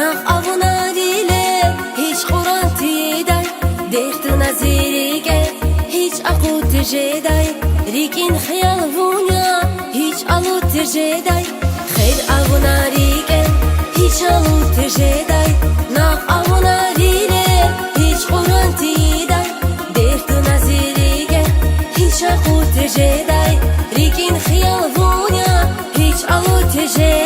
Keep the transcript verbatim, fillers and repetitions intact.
Накь авуна риле гьич кьуран тийидай, дерт туна зи рикӀе гьич акъуд тежедай, рикӀин хиял вун я гьич алуд тежедай, хер авуна рикӀе гьич алуд тежедай, накь авуна риле гьич кьуран тийидай, дерт туна зи рикӀе гьич акъуд тежедай, рикӀин хиял вун я гьич алуд тежедай.